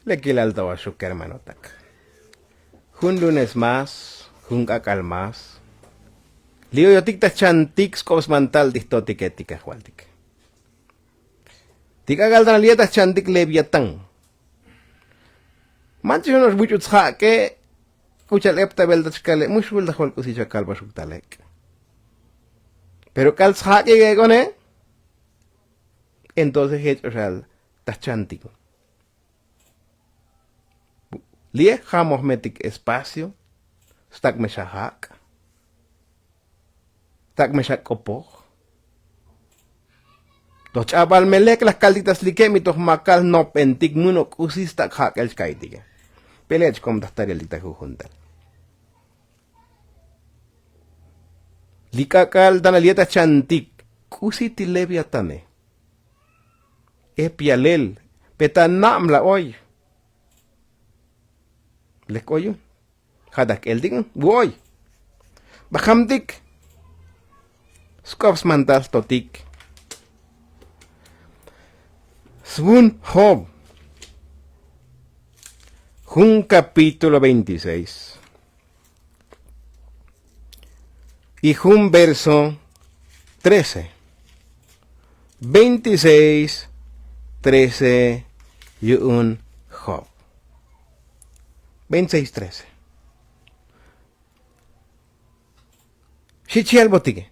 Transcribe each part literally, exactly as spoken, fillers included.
Lekilal ta oxuk kermanotak. Jun lunes más, jun k'ak'al más, li' oyotik ta jchantik sk'op smantal ti jtotike ti kajvaltik. Ti k'ak'al ta nali'e ta jchantik leviatán. Manch'ix ono'ox buch'u tsjak'e'. K'u cha'al ep ta bel ta chkale' mux vul ta jol k'usi chakal baxuk ta lek'. Pero k'al tsjak'ik ek'one', entonces jech' oxal ta jchantik. Li'e jamojmetik espacio. Stak' me xa jak', stak' me xa k'opoj. Toj ch'abal me lek laj kaltik ta slike' mi toj makal jnopbentik muno' k'usi stak' jak'el chka'itike. Pele' chkom ta jtareltik ta jujuntal. Li k'ak'al ta nali'e ta jchantik, k'usi ti leviatane. Ep yalel, pe ta na'm la oy. Lek oy yu'un. Ja' ta jk'eltik bu oy. Bajamtik sk'op smantal jtotik. Svun job, jun capítulo veintiséis y jun verso trece. Veintiséis trece yu'un job. Veintiséis trece. Xi chi albotike.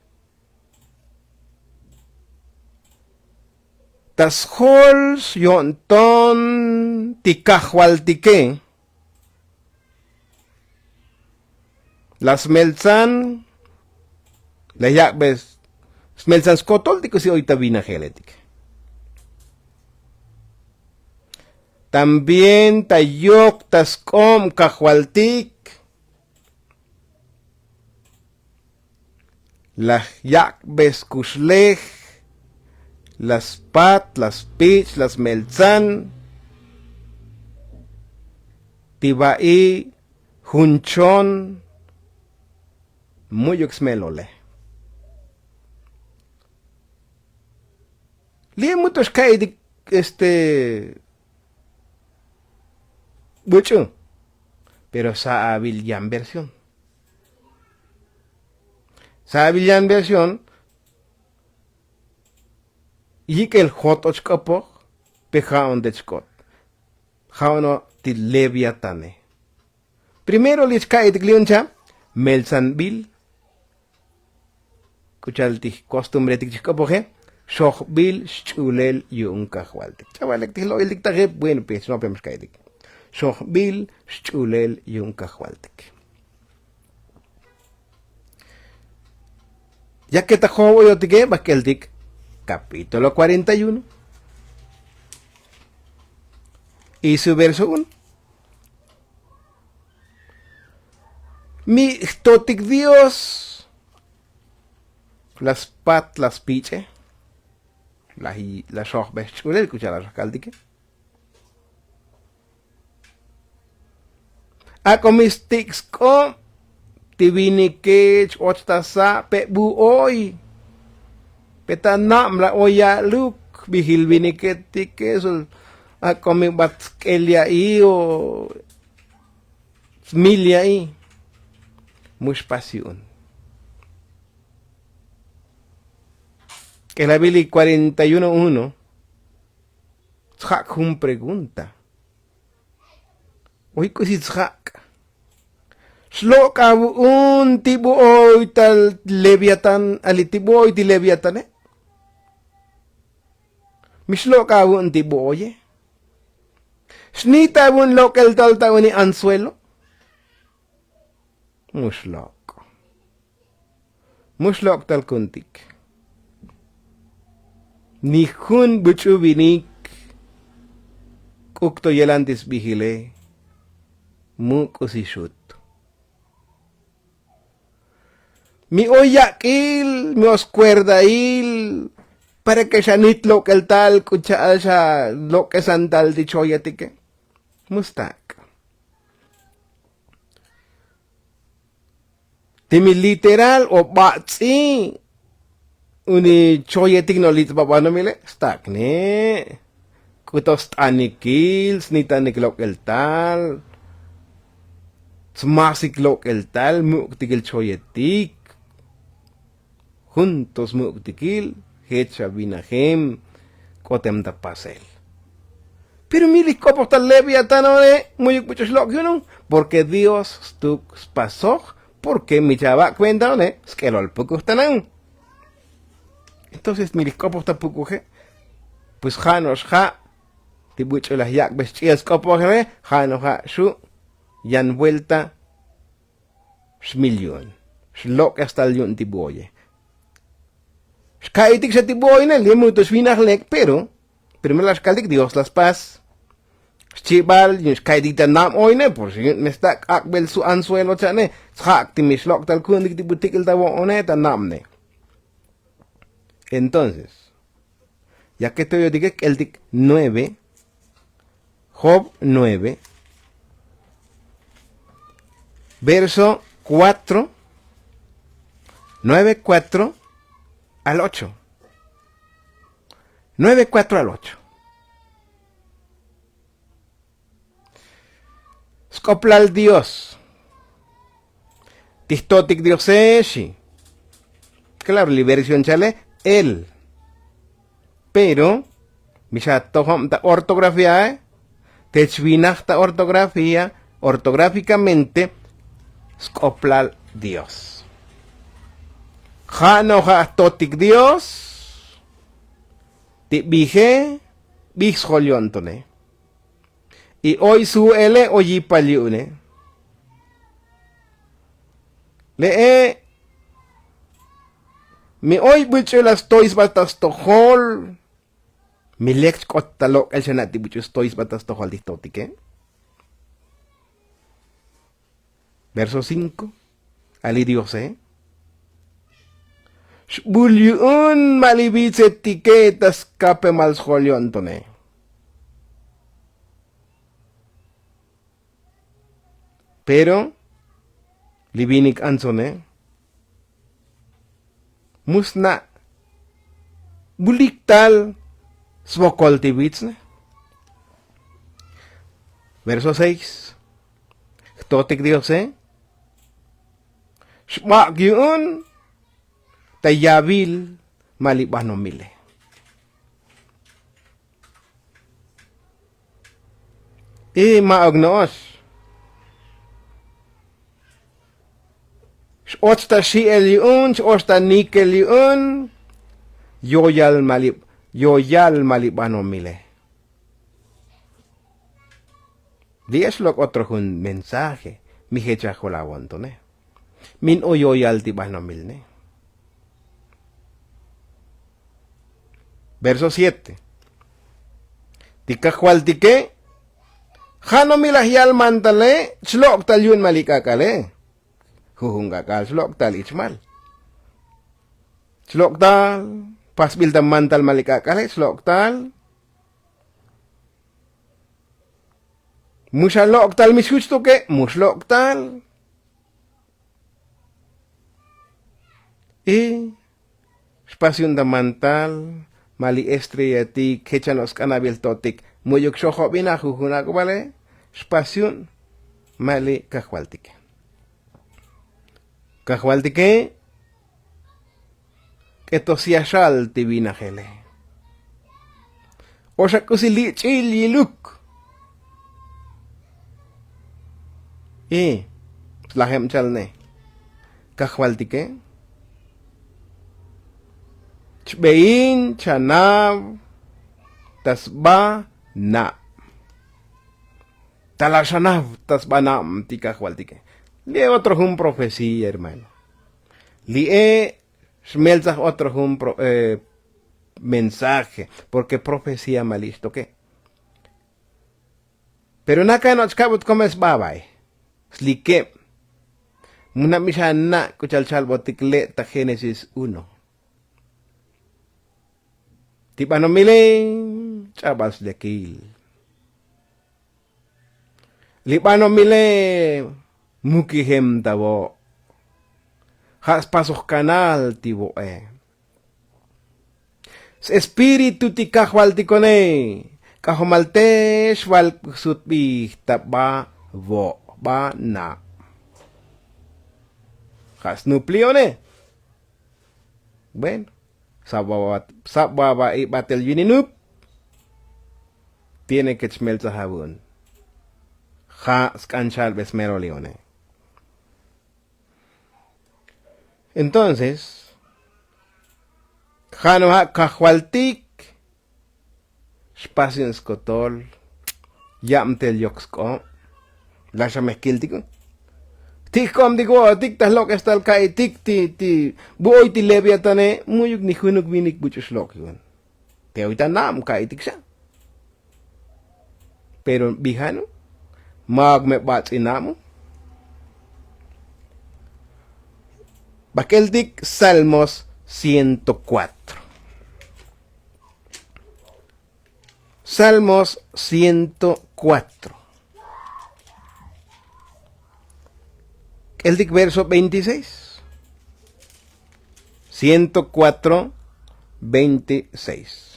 Ta sjol yo'nton ti kajvaltike, la smeltsan, la yak'be smeltsan skotol ti k'usi oy ta vinajeletik. También ta yok ta sk'ob kajvaltik, la yak'be skuxlej, la spat, la spich', la smeltsan ti va'i jun chon mu'yuk smelole. Li'e mu to xka'itik este buch'u, pero sa' avil yan versión. Sa' avil yan versión yik'el jot'och k'opoj, pe ja'on te chk'ot. Ja'ono' ti leviatane. Primero li' chka'itik li'un cha meltsanbil. K'u cha'al ti jkostumbretik chi jk'opoje, xojbil xch'ulel yu'un kajvaltik. Ch'avalek ti jlo'iltik taje, bueno pues xnopem xka'itik. Xojbil xch'ulel yu'un kajvaltik. Yake ta job oyotike bajk'eltik capítulo cuarenta y uno y su verso uno. Mi jtotik dios, la spat la spich'e, la xojbe xch'ulel k'u cha'al la xakaltike. Ak'o mi stik' sk'ob ti vinike ch-och ta sa' pe bu oy, pe ta na'm la oy ya'luk, bijil viniketike sol ak'o mi bat sk'el ya'i o smil ya'i. Mux pas yu'un. K'elavil li cuarenta y uno uno. Tsjak' jun pregunta. Oy k'usi tsjak'. Xlok' avu'un ti bu oy tal leviatán ali ti bu oy ti leviatane? Mi xlok' avu'un ti bu oye? Xnit avu'un lok'el tal ta uni anzuelo? Mu xlok'. Mu xlok' tal kuntik. Ni jun buch'u vinik k'uk to yelan ti sbijile. Mu k'usi xut. Mi oy yak'il mi oy skuerdail para ke xa nit lok'el tal k'u cha'al xa lok'esan tal ti choyetike. Mu stak'. Ti mi literal o bats'i uni choyetik no lits'babanomile'. Stak' ne'. Uto st'anikil snitanik lok'el tal, tsmasik lok'el tal muk'tikil choyetik. Juntos muk'tikil jech avinajem k'otem ta pasel. Pero mi li jk'opoj ta leviatano'one mu'yuk buch'u xlok' yu'un, porke dios stuk spasoj. Porke mi chava' kuentaone sk'elol pukuj tanan. Entonces mi li jk'opoj ta pukuje, pues ja' no'ox ja' ti buch'u laj yak'be xch'i'el sk'opojele. Ja' no'ox ja' xu' yan vuelta xmil yu'un, xlok'ej stal yu'un ti buoye. Xka'itik xa ti buoyne li' mu to xvinaj lek pero, primero laj xkaltik dios laj spas. Xchibal yu'un xka'itik ta nab oine porke yu'un me sta' k'ak'bel su anzuelo cha'ne. Tsjak' ti mi xlok' tal ku'untik ti butik'il ta vo'one ta nabne. Entonces ya ke to yo'tike k'eltik nueve, job nueve, verso kuatro, nueve kuatro al ocho. Nueve kuatro al ocho. Sk'oplal dios ti jtotik diose xi. Klaro li versión chale el. Pero mi xa tojob ta ortografiae, te chvinaj ta ortografia ortografikamente sk'oplal dios. Ja' no'ox ja' jtotik dios ti bije bij sjol yo'ntone. Y oy su'ele oy yipal yu'une. Le'e mi oy buch'u laj stoy sba ta stojol. Mi lek chk'ot ta lok'el xa na' ti buch'u stoy sba ta stojol ti jtotike. Verso cinco. Ali diose xbul yu'un ma' li vitsetike ta skapemal sjol yo'ntone. Pero li vinik antsone mu sna' bulik tal svokol ti vitsne. Verso seis. Jtotik diose xbak' yu'un ta yavil ma' li banomile. Y ma'uk no'ox x'och ta xi'el yu'un x'och ta nikel yu'un. Yoyal ma' li yoyal ma' li banomile. Li'e xlok' otro jun mensaje mi jech ajol avontone. Min oy yoyal ti banomilne. Verso siete. Ti kajvaltike ja' nomil laj yal mantale chlok' tal yu'un ma' li k'ak'ale. Jujun k'ak'al chlok' tal ichmal. Chlok' tal pasbil ta mantal ma' li k'ak'ale chlok' tal. Mu xa lok' tal mi xjuch' tuke mu xlok' tal. Y xpas yu'un ta mantal ma' li estrellatik jech chano' sk'anabil totik mu'yuk xojobinaj jujun ak'bale. Xpas yu'un ma' li kajvaltike. Kajvaltike k'eto syaxal ti vinajele. O xa k'usi lich'il yiluk. Y slajeb chalne kajvaltike chbein chanav ta sba nab. Tala xanav ta sba nab ti kajvaltike. Li'e otro jun profecía hermano. Li'e xmeltzaj otro jun mensaje porke profecía ma' li' xtoke. Pero nakanoch kabut komel sba bay slikeb. Mu na' mi xa na' k'u chal chalbotik le' ta génesis uno. Ti banomile ch'abal slekil. Li banomile mukijem ta vo'. Ja' spasoj kanal ti vo'e. Sespíritu ti kajvaltikone K'ajomal te xval sutbij ta ba vo' ba na'. Ja' snuplione. Bueno, sababa sababa ibatel yuninup. Tiene ke chmeltsajavu'un. Ja' sk'an chalbe smero li'one. Entonces ja' no ja' kajvaltik xpas yu'un skotol. Yabtel yok sk'ob. Laxa me jkiltik ti' jk'obtik vo'otik ta jlok'es tal ka'itik ti' ti' vu'oy ti leviatane. Mu'yuk ni junuk vinik buch'u xlok' yu'un. Te oy ta nab ka'itik xa. Pero bijanu ma'ok me bats'i nab. Bak'eltik salmos ciento cuatro. Salmos ciento cuatro. K'eltik verso veintiséis. Ciento cuatro veintiséis.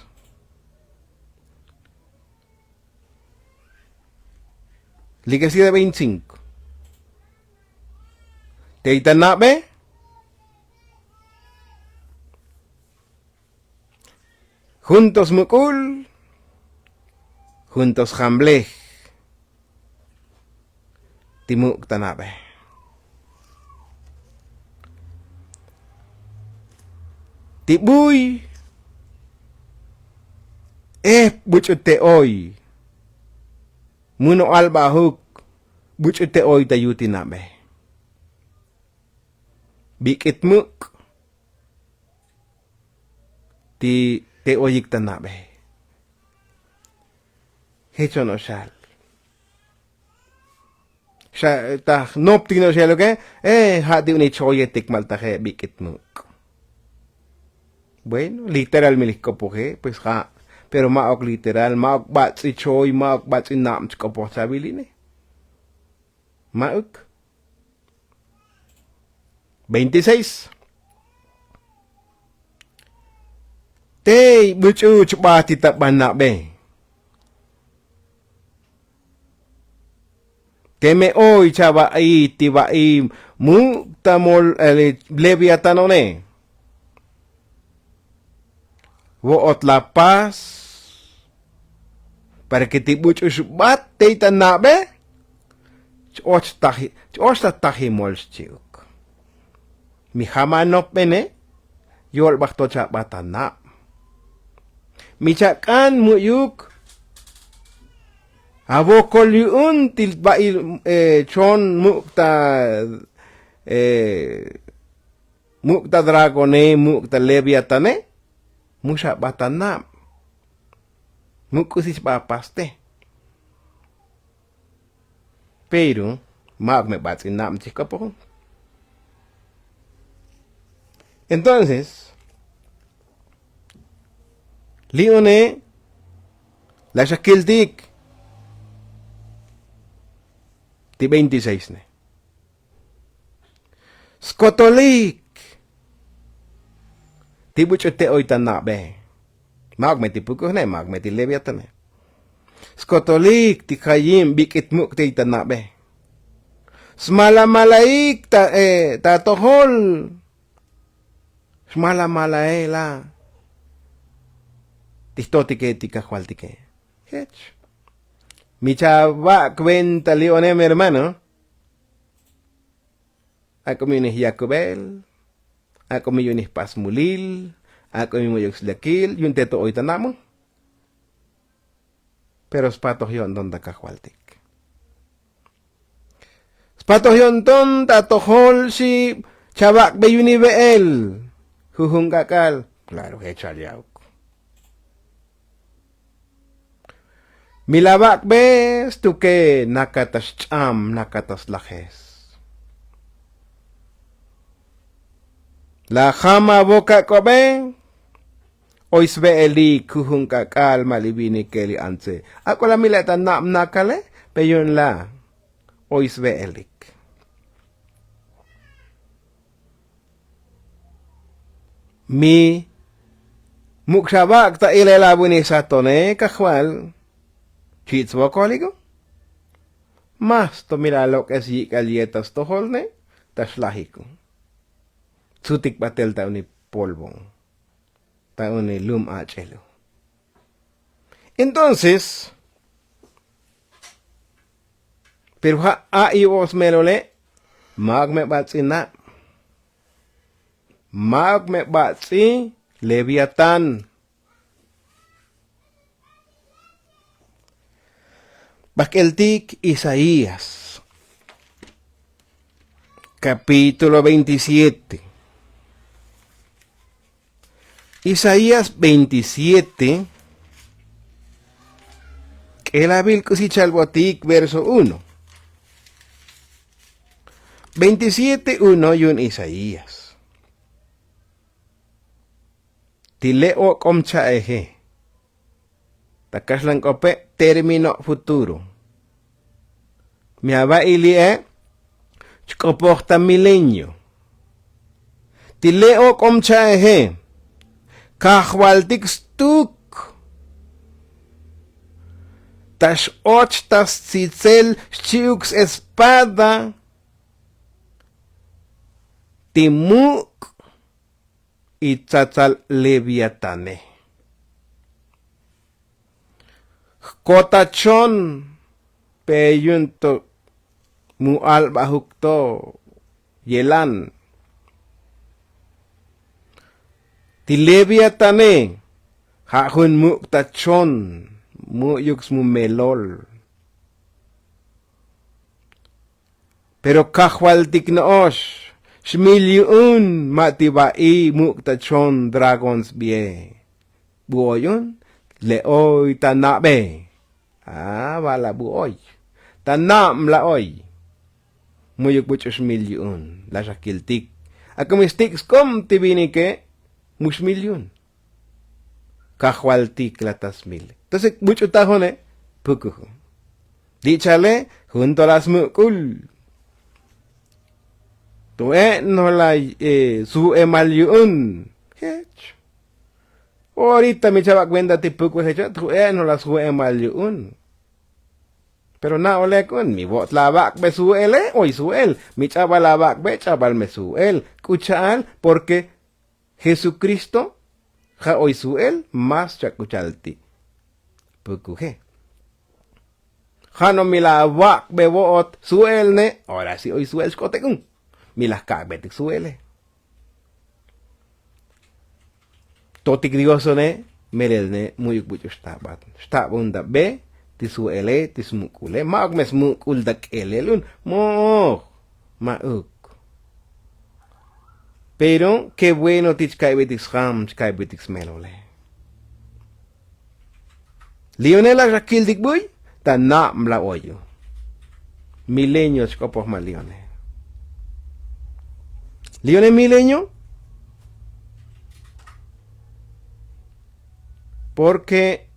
Likeside veinticinco. Te ita nabe juntos muk'ul juntos jamblej. Ti muk' ta nabe ti buy ep buch'u te oy. Muno' albajuk buch'u te oy ta yuti nabe. Bik'it muk' ti te oyik ta nabe. Jech ono'ox xal. Xa ta jnoptik no'ox eloke. Ja' ti uni choyetik maltaje bik'it muk'. Bueno, literal mi li jk'opoje pues ja'. Pero ma'ok literal ma'ok bats'i choy ma'ok bats'i nab chk'opoj chaviline. Ma'uk. Veintiséis. Tey buch'u chba ti ta banabe. Teme oy chava'i ti va'i muk' ta mol leviatanone. Vo'ot la pas para ke ti buch'u xbat tey ta nabe. Ch-och taj ch-och ta tajimol xchi'uk. Mi jamanopbene yolbaj to chabat ta nab. Mi chak'an mu'yuk avokol yu'un ti va'il chon muk' ta muk' ta dragone muk' ta leviatane. Mu xabat ta nab. Mu k'usi xba apaste. Pero ma'ok me bats'i nab chijk'opojun. Entonces li'une la xa kiltik ti veintiséis ne. Skotolik ti buch'u te oy ta nabe. Ma'ok me ti pukuj ne ma'ok me ti leviatane. Skotolik ti jayim bik'it muk' te oy ta nabe. Smalamalaik ta atojol. Xmalamalae la ti jtotike ti kajvaltike. Jech mi chavak' venta li'one mi hermano. Ak'o mi yu'un ijyakubel. Ak'o mi yu'un ijpasmulil. Ak'o mi mu'yuk slekil yu'un te to oy ta nab. Pero spatoj yo'nton ta kajvaltik. Spatoj yo'nton ta atojol xi chavak'be yu'un ive'el. Jujun k'ak'al. Klaro jech chal ya'uk. Mi la vak'be stuke nakata xch'am nakata slajes. La jam avok ak'obe. Oy sve'elik jujun k'ak'al ma' li vinike li antse. Ak'o la mi la' ta nab nakale. Pe yu'un la' oy sve'elik. Mi muk' xa vak' ta ilel avunisatone kajval. Chich' vokoliko. Mas to mila lok'es yik'al yeta stojol ne ta xlajiko. Tsutik batel ta uni polvo, ta uni lum ach'elo. Entonces, pero ja' a' yu' osmelole, ma'uk me bats'i na', ma'uk me bats'i leviatán. Bajk'eltik isaías, kapítulo veintisiete. Isaías veintisiete, k'elabil k'usi chalbotik verso uno. Veintisiete uno yu'un isaías. Ti le' ok'om cha'eje, ta kaxlan k'ope' término futuro. Mi ava'i li'e chk'opoj ta milenio. Ti le' ok'om cha'eje, kajvaltik stuk, ta x'och ta stsitsel xchi'uk s-espada ti muk' itsatsal leviatane. Jkot ta chon, pe yu'un to mu albajuk to yelan. Ti leviatane ja' jun muk' ta chon, mu'yuk smu melol. Pero kajvaltik no'ox, xmil yu'un ma' ti va'i muk' ta chon dragón sbie. Bu oy un? Le' oy ta na'be. A bala bu oy, ta na'm la oy. Mu'yuk buch'u xmil yu'un la xakiltik. Akumi stik' sk'ob ti vinike mu xmil yu'un. Kajvaltik la ta smil. Entonces buch'u ta june, pukuju. Li' chale jun to la smuk'ul. Tu e'noj la su'emal yu'un. Jech. Orita mi chava' kuenta ti pukujecho tu e'noj la su'emal yu'un. Pero na'olek un mi vo't la vak'be su'ele, oy su'el. Mi ch'abal la vak'be, ch'abal me su'el. K'u cha'al? Porke jesukristo ja' oy su'el. Mas chak'u cha'al ti' pukuje. Ja' no mi la vak'be vo'ot su'el ne, ora si oy su'el xk'otek un. Mi la jkak'betik su'ele. Totik dios one, melel ne mu'yuk buch'u xtabat xtabun ta be ti su'ele, ti smuk'ule. Ma'uk me smuk'ul ta k'elel un. Mo'oj. Ma'uk. Pero ke bueno ti chka'ybetik sjam, chka'ybetik smelole. Lione la xakiltik buy, ta na'm la oyu. Milenio xk'opoj ma lione. Lione milenio. Porke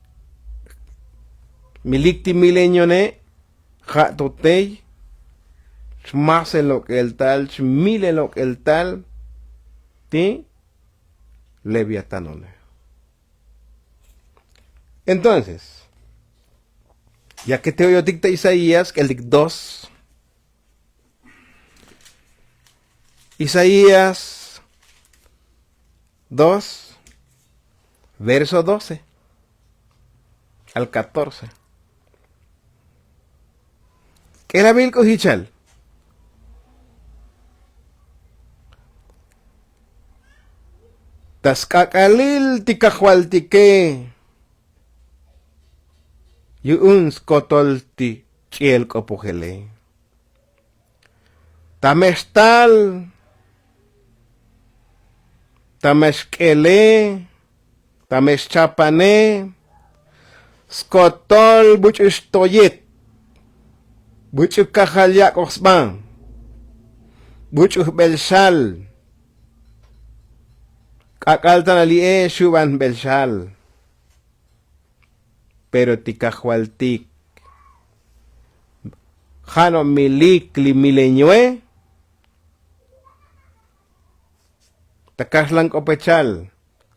mi lik ti milenione ja' to tey chmasel lok'el tal, chmilel lok'el tal ti leviatanone. Entonces, ya ke te oyotik ta isaías k'eltik dos. Isaías dos, verso doce al catorce. K'elabil k'u jichal. Ta sk'ak'alil ti kajvaltike yu'un skotol ti ch'iel k'opojele. Ta me xtal, ta me xk'ele, ta me xchapane, skotol buch'u xtoyet, buch'u kajal yak'oj sba, buch'u jbel xal. K'ak'al tan ali'e xu'van jbel xal. Pero ti kajvaltik ja' no milik li milenioe. Ta kaxlan k'opechal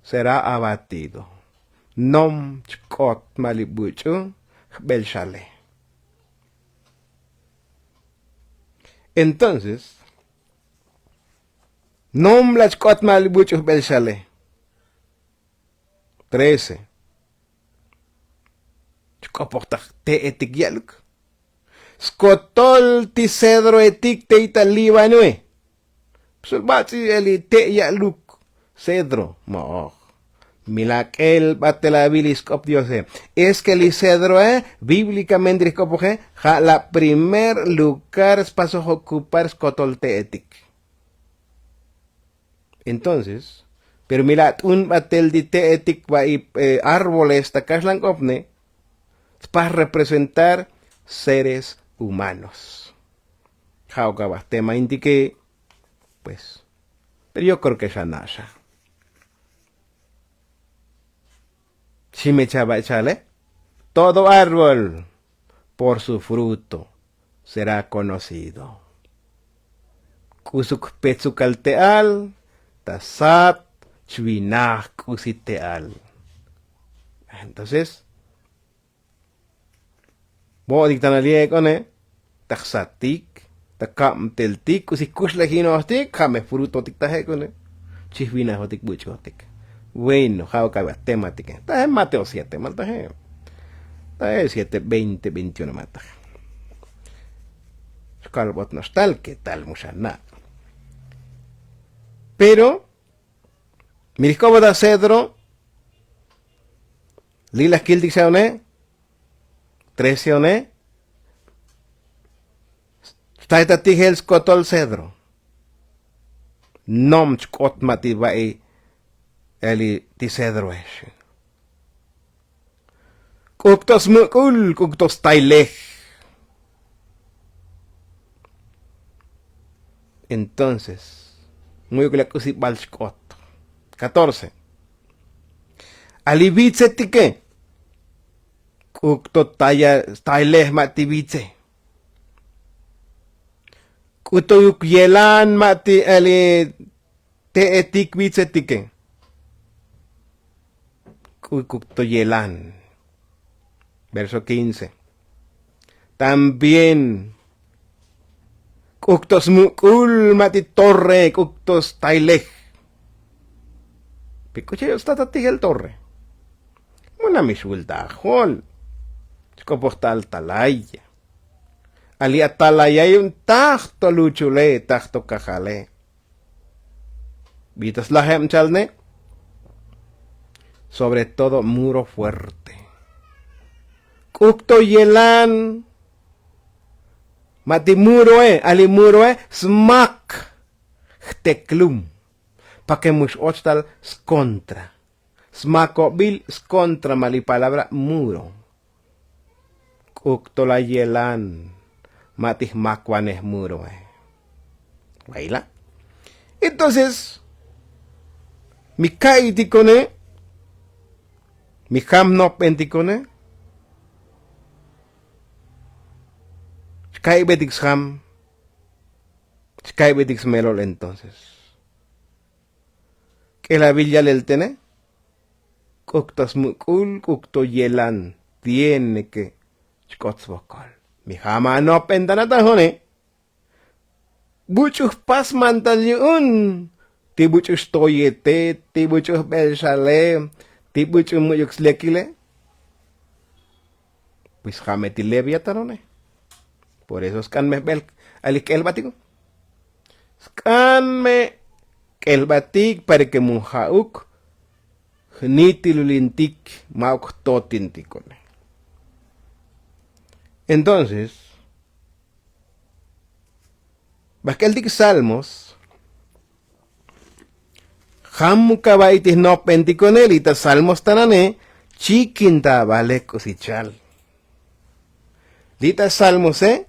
será abatido. Nom chk'ot ma li buch'u jbel xale. Entonces nomlach k'ot ma' li buch'u jbel xale. Trece. Chk'opojtaj te'etik ya'luk skotol ti cedroetik te ita' líbanoe. Psul bats'i eli te' ya'luk cedro mo'oj. Mi la k'el batel avil ixk'op diose. Es ke li cedroe bíblikamente ri jk'opoje ja' la primer lugar spasoj okupar skotol te'etik. Entonces pero mi la t'un batel ti te'etik va'i árboles ta kaxlan k'opne tpaj representar seres humanos. Ja' okaba jtemaintike. Pues pero yo kreo ke xa naxa. Ximechaba' chale todo árbol por su fruto será konocido. K'usuk jpetsukal te'al ta sat chwinaj k'usi te'al. Entonces vo'otik tana li ek'one ta jsatik ta kabteltik k'usi kuxlejinojtik ja' me frutotik ta jek'one. Chijwinajotik buch'otik. Bueno ja' okabe atematike ta je mateo siete maltaje. Ta je siete veinte veintiuno maltaje. Xkalbot noxtal ke tal muxana'. Pero mi rijk'obo ta cedro li' laj kiltik xa' one. Trece one. Xtajita tijel skotol cedro. Nom chk'ot ma' ti va'i eli ti cedroex. K'uk to smuk'ul k'uk to staylej. Entonces mu'yuk la k'usibal xk'ot. Catorce. Ali vitsetike k'uk to taya staylej ma' ti vitse. K'utoyuk yelan ma' ti ali te'etik vitsetike. K'ukuk to yelan. Verso quince. También k'uk to smuk'ul ma' ti torre k'uk to staylej. Pi k'uche' yoch' ta ta tijel torre. Muna mixvul ta ajol. Chk'opoj ta altalaya. Ali atalaya yu'un taj to luchule taj to kajale. Bi ta slajeb chal ne. Sobre todo muro fuerte. K'uk to yelan. Ma' ti muroe ali muroe smak jteklum. Pake mu x'och tal skontra. Smakobil skontra ma' li palabra muro. K'uk to la yelan ma' ti jmakvanej muroe. Vayla'. Entonces mi ka'itikone mi jam nopbentikone. Chka'iybetik sjam. Chka'iybetik smelol entonces k'elavil yalel tene. K'uk to smuk'ul k'uk to yelan tiene ke chk'ot svokol. Mi jam anopben tana ta jone. Buch'u jpas mantal yu'un ti buch'u xtoyete ti buch'u jbel xale ti buch'u mu'yuk slekile. Pues ja' me ti leviatanone. Por eso sk'an me jbel ali jk'elbatiko. Sk'an me k'elbatik para ke mu ja'uk jnitilulintik ma'uk jtotintikone. Entonces bajk'eltik salmos. Jam mu kava'i ti jnopbentikone li' ta salmos tanane. Chikinta vale k'usi chal li' ta salmose.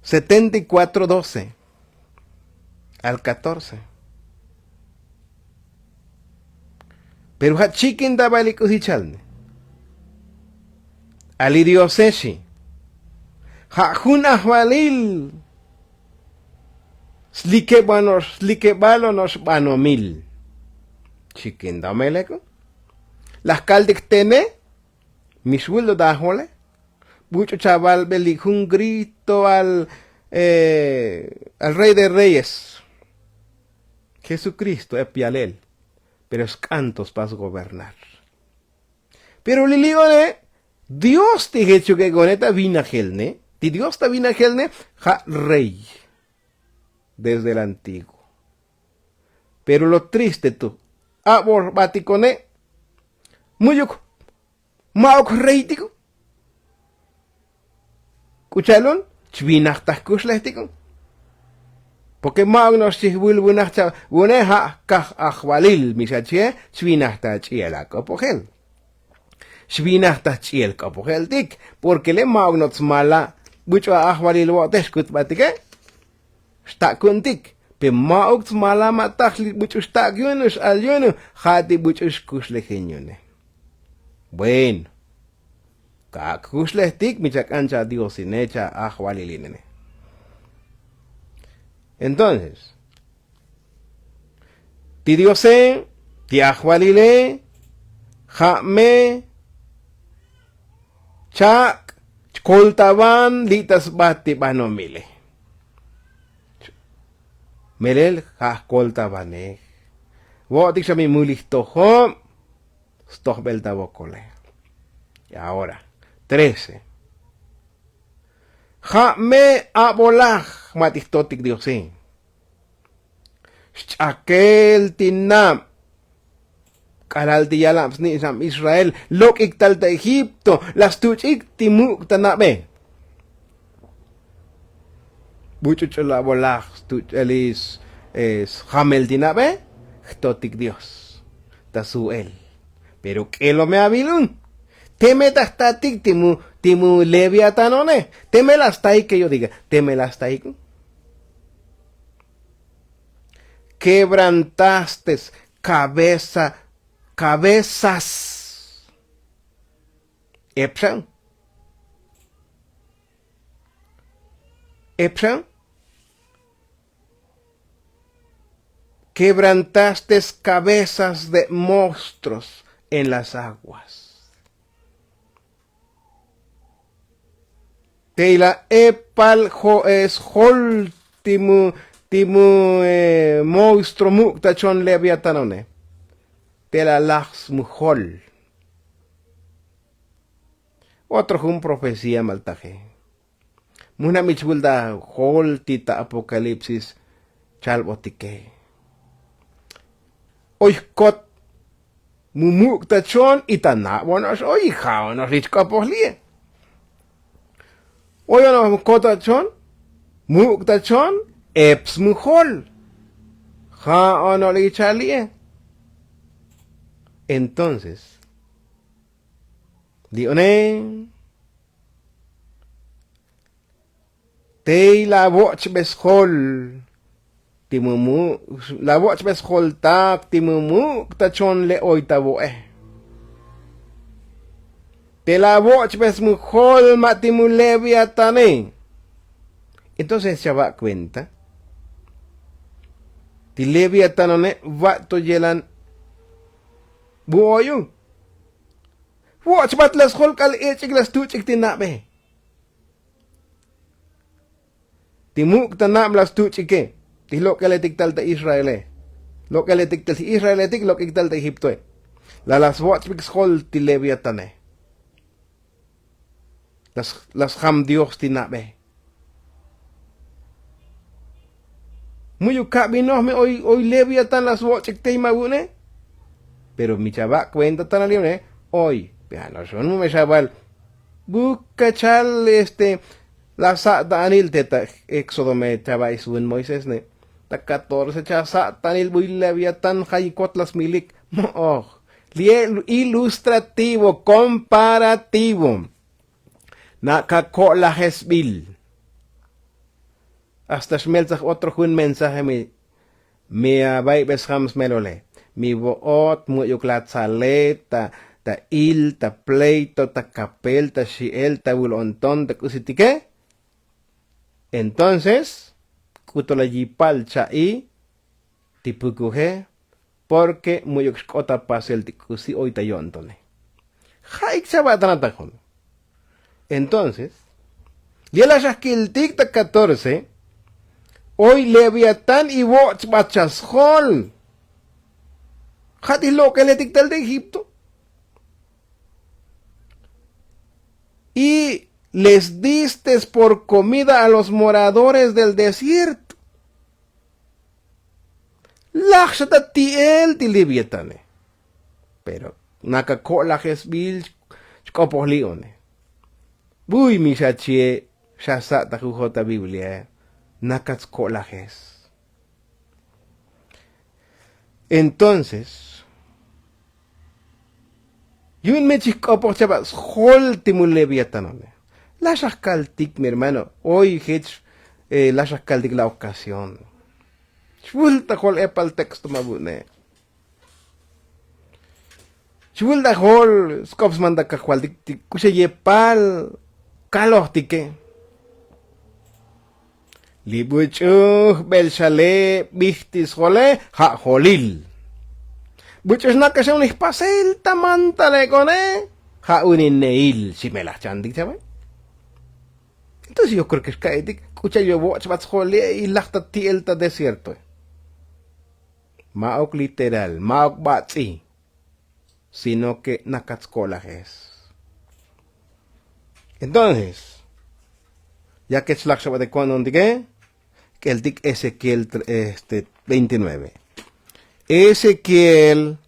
Setenta y kuatro doce al katorce. Pero ja' chikinta vale k'usi chal ne. Ali diose xi ja' jun ajvalil. Slikebanox slikebalonox banomil. Chikinta omeleko laj kaltik tene. Mi xvul to ta ajvole. Buch'u chavalbe li' jun grito al al rey de reyes. Jesukristo ep yalel. Pero sk'an to spas gobernar. Pero li' li'one dios ti jech chuk'ek'one ta vinajel ne. Ti dios ta vinajel ne ja' rey desde el antiguo. Pero lo triste tu abor jbatikone mu'yuk ma'uk jreytiko. K'u cha'lun chvinaj ta jkuxlejtiko. Porke ma'uk no'ox chijvul vunaj cha' vune ja' kaj ajvalil mi xa chie. Chvinaj ta ch'i'el ak'opojel. Xvinaj ta jch'i'el k'opojeltik. Porke le' ma'uk no'ox smala' buch'u ajvalil vo'tej xkutbatike. Xta' ku'untik. Pe ma'uk smala' ma' taj li buch'u xta' yu'un x'al yu'un ja' ti buch'u xkuxlejin yu'une. Bueno. Ka' kuxlejtik mi chak'an cha diosine cha ajvalil inene. Entonces ti diose ti ajvalile ja' me chak' chkoltavan li' ta sbat ti banomile. Melel ja' jkoltavanej. Vo'tik xa mi mulij tojob stojbel ta vokole. Ahora trece. Ja' me abolaj ma' ti jtotik diose. Xch'akel ti nab k'alal ti yalab snich'nab israel lok'ik tal ta egipto la stuch'ik ti muk' ta nabe. Buch'u ch'ul abolaj stuch'elis sjamel ti nabe. Jtotik dios ta su'el. Pero k'elo me avilun teme ta jtatik ti mu ti mu leviatano'ne. Teme la staike yo' diga teme la staik. Kebrantastes kabeza kabezas. Epxan epxan kebrantastes kabezas de monstruos en las aguas. Tey la epal jo'es jol ti mu ti mu monstruo muk' ta chon leviatanone. Te la laj smujol. Otro jun profecía maltaje. Mujna' mi chvul ta jol ti ta apokalipsis chalbotike. Oy jkot mu muk' ta chon y ta na'bono'ox oy y ja'ono'ox li' chk'opoj li'e. Oy ono'ox mu kot ta chon muk' ta chon ep smujol. Ja'ono' li' chal li'e. Entonces li'one tey la voch'be sjol ti mu mu la voch'be sjol tak ti mu muk' ta chon le' oy ta vo'e. Te la voch'be smujol ma' ti mu leviatane. Entonces chava' kuenta ti leviatanone va' to yelan. Bu oyu voch'bat la sjol k'al ech'ik la stuch'ik ti nabe. Ti muk' ta nab la stuch'ike ti jlok'eletik tal ta israele. Lok'eletik tal israeletik lok'ik tal ta egiptoe. La la svoch'bik sjol ti leviatane. La sjam dios ti nabe. Mu'yuk kabinoj me oy leviatan la svoch'ik tey ma' vu'une. Pero mi chava' kuenta tanal yone oy. Pe ano'ox un mu me xaval buk kachal este la sa' ta anil te ta éxodo me chava' isvun moisés ne ta katorce cha sa' ta anil buy leviatan jayikot la smilik. Mo'oj li'e ilustrativo komparativo. Na' ka ko'lajesbil. Hasta xmeltsaj otro jun mensaje mi mi avaybesjam smelole mi vo'ot mu'yuk la tzale ta ta il ta pleito ta kapel ta xi'el ta vulonton ta k'usitike. Entonces k'uto la yipal cha'i ti pukuje. Porke mu'yuk xk'ot ta pasel ti k'usi oy ta yo'ntone. Ja'ik chava'tanatajun. Entonces, li' la xajkiltik ta katorce. Oy leviatán ivo'chbat xa sjol. Ja' ti lok'eletik tal ta egipto. Y les distes por comida a los moradores del desierto. Laj xa ta ti'el ti leviatane. Pero naka ko'lajesbil xk'opoj li'one. Buy mi xa chie' xa sa' ta jujot ta bibliae. Nakats ko'lajes. Entonces yu'un me chijk'opoj chava sjol ti mu leviatanone. La xajkaltik mi hermano. Oy jech la xajkaltik la ocasión. Xvul ta jol epal texto ma vu'une. Xvul ta jol sk'op smanda kajvaltik ti k'uxe yepal kalojtike. Li buch'u jbel xale bij ti sjole ja' jolil. Buch'u xnakaxem ni jpasel ta mantal ek'one ja' unin neil xi me laj chantik chave. Entonces yo kreo ke xka'itik k'u cha' yovoch' bat sjole y laj ta ti'el ta desiertoe. Ma'uk literal ma'uk bats'i. Sino ke nakats ko'lajes. Entonces ya ke chlaj xabat te ko'nontike k'eltik ezequiel este veintinueve. Ezequiel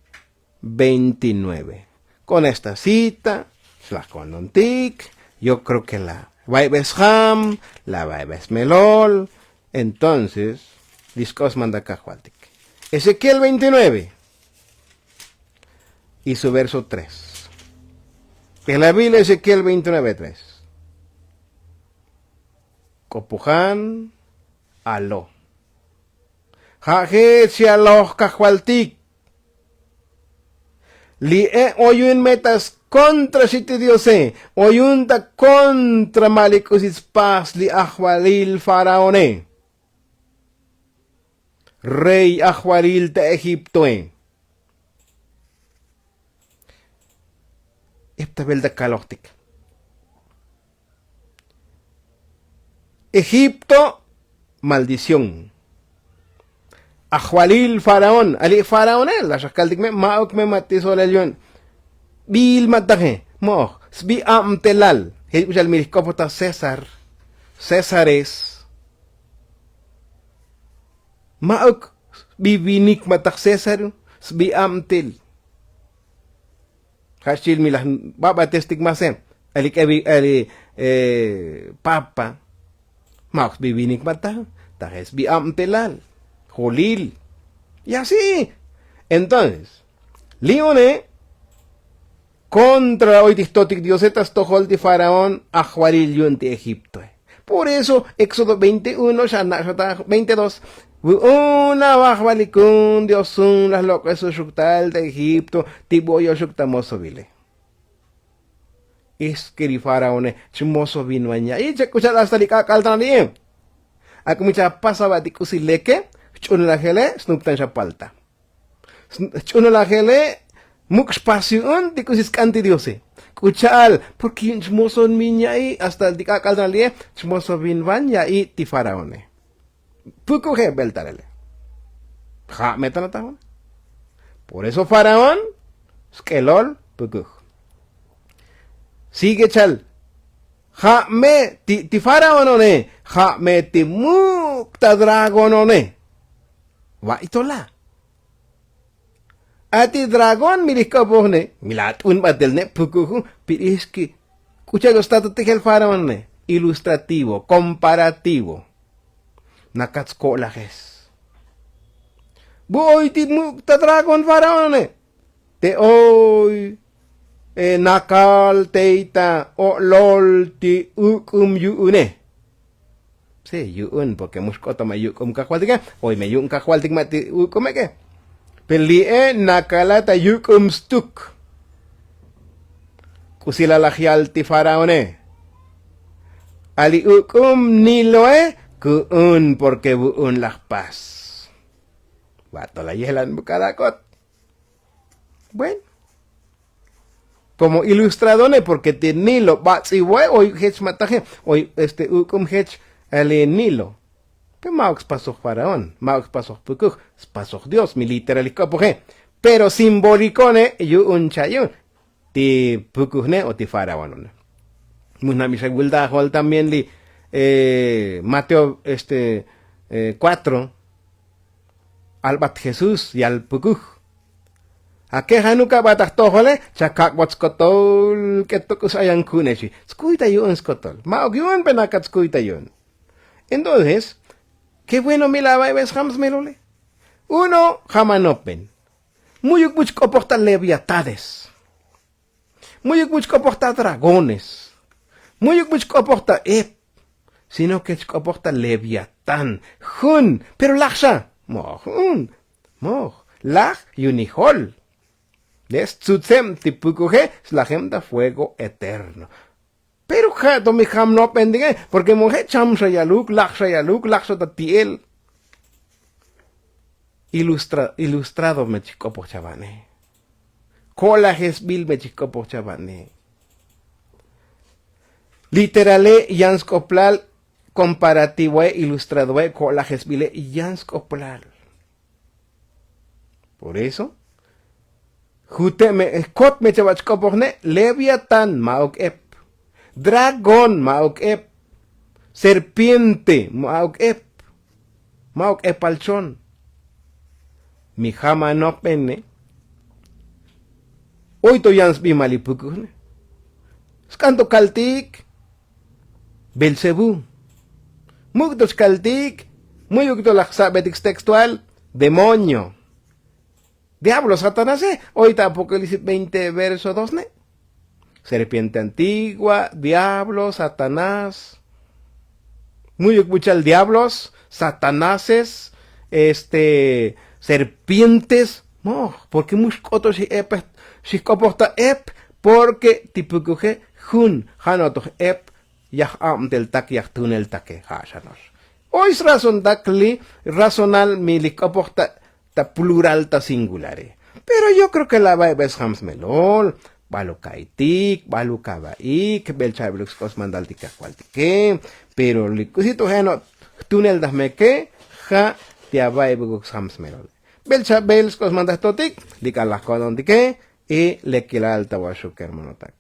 veintinueve. Con esta cita xlaj ko'nontik. Yo kreo ke la vaybes jam la vaybes melol. Entonces li sk'op smanda kajvaltik ezequiel veintinueve y su verso tres. Elabil ezequiel veintinueve tres. K'opojan alo. Ja' jech xyaloj kajvaltik. Li'e oyun me ta skontra xi ti diose. Oyun ta kontra ma' li k'usi tspaj sli ajvalil faraone. Rey ajvalil ta egiptoe. Epta velta kalojtik egipto. Maldición. Ajvalil faraón ali' faraóne la xajkaltik me ma'uk me ma' ti solel yu'un. Bil ma' taje mo'oj sbi abtelal. Jech k'uxal mi li jk'opoj ta césar. Césares. Ma'uk sbi vinik ma' taj césar. Sbi abtel. Ja' xchil mi laj babatestik mase. Ali k'evi ali papa. Ma'uk sbi vinik ma' taj. Taje sbi abtelal. Jolil. Y así. Entonces li'one kontra oy ti jtotik diose ta stojol ti faraón ajvalil yu'un ti egiptoe. Por eso éxodo veintiuno xa na' xa ta veintidos. Vu'un la vajvalikun diosun laj lok'esoxuk tal ta egipto ti bu oyoxuk ta mosovile. Eske li faraone chmosovinvan ya'i chak'uchal hasta li k'ak'al tan li'e. Ak'o mi chapas ava' ti k'usi leke jch'unulajele snuptan xa palta. Jch'unulajele muk' xpas yu'un ti k'usi sk'an ti diose. K'u cha'al porke yu'un chmoson vin ya'i hasta ti k'ak'al tan li'e. Chmosovinvan ya'i ti faraone. Pukuje' beltalele. Ja' me tan atajun. Por eso faraón sk'elol pukuj. Sigue chal. Ja' me ti faraónone ja' me ti muk' ta dragonone. Va'i to la. Ati dragón mi li jk'opojne mi la t'un batel ne pukuju. Piriski k'u cha'al yo sta ta tijel faraónone. Ilustrativo komparativo. Nakats ko'lajes. Bu oy ti muk' ta dragón faraónone. Te oy nakal tey ta o'lol ti uk'um yu'une. Si yu'un porke mu xk'ot ta ma' yuk'um kajvaltike. Oy me yu'un kajvaltik ma' ti uk'umeke. Pero li'e nakala ta yuk'um stuk. K'usi la laj yal ti faraone. Ali uk'um niloe ku'un porke vu'un laj pas. Vato la yelan bu k'alak'ot. Bueno. Komo ilustradone porke ti nilo bats'ivo'e oy jech mataje oy este uk'um jech. Ali nilo. Pe ma'uk spasoj faraón ma'uk spasoj pukuj. Spasoj dios mi literal ijk'opoje. Pero simbolikone yu'un cha'yun ti pukujne o ti faraónone. Mujnabixak vultajol también li mateo este kuatro. Albat jesús yal pukuj. Akejanuk abat ajtojole chakak'bot skotol k'et tok'us ayan ku'unexi. Tskuyta yu'un skotol ma'uk yu'un pe nakat tskuyta yu'un. Entonces ke bueno mil abaybes jam smelole. Uno jam anopen. Mu'yuk bu chk'opoj ta leviatanes. Mu'yuk bu chk'opoj ta dragones. Mu'yuk bu chk'opoj ta ep. Sino ke chk'opoj ta leviatán. Jun pero laj xa. Moj jun. Moj laj yunijol. Le stzutzeb ti pukuje slajeb ta fuego eterno. Pero ja' to mi jam nopen tike porke moje' cham xa yaluk laj xa yaluk laj xa ta ti'el. Ilustrado me chijk'opoj chava'ne. Ko'lajesbil me chijk'opoj chava'ne. Literale yan sk'oplal. Komparativoe ilustradoe ko'lajesbile yan sk'oplal. Por eso jute' me kot me chava' chk'opojne' leviatán ma'uk ep. Dragón ma'uk ep. Serpiente ma'uk ep. Ma'uk epal chon. Mi jam anopbene. Oy to yan sbimal ipukujne. Sk'an to kaltik. Belcebú. Muk' to chkaltik. Mu'yuk to laj sabetik stextual. Demonio. Diablo satanase. Oy ta apocalipsis veinte verso dos ne. Serpiente antigua diablo satanás. Mu'yuk buchal diablos satanases. Este serpientes. Moj porke mux k'oto xijk'opoj ta ep. Porke ti pukuje jun ja' notoj ep. Yaj abteltak yaj tuneltake ja' xanox. Oy srazontak li razonal mi li jk'opoj ta plural ta singulare. Pero yo kreo ke la baybes jam smelol. Bal uka'aytik bal ukaba'ik bel chabiluk sk'os mandaltik kajvaltike. Pero li k'usi to jeno' jtuneltaj meke ja' ti abaybuk jam smelole. Bel chabel sk'os mandaltotik li k'alaj ko'nontike. Y lekilal ta waxuk kermanotak.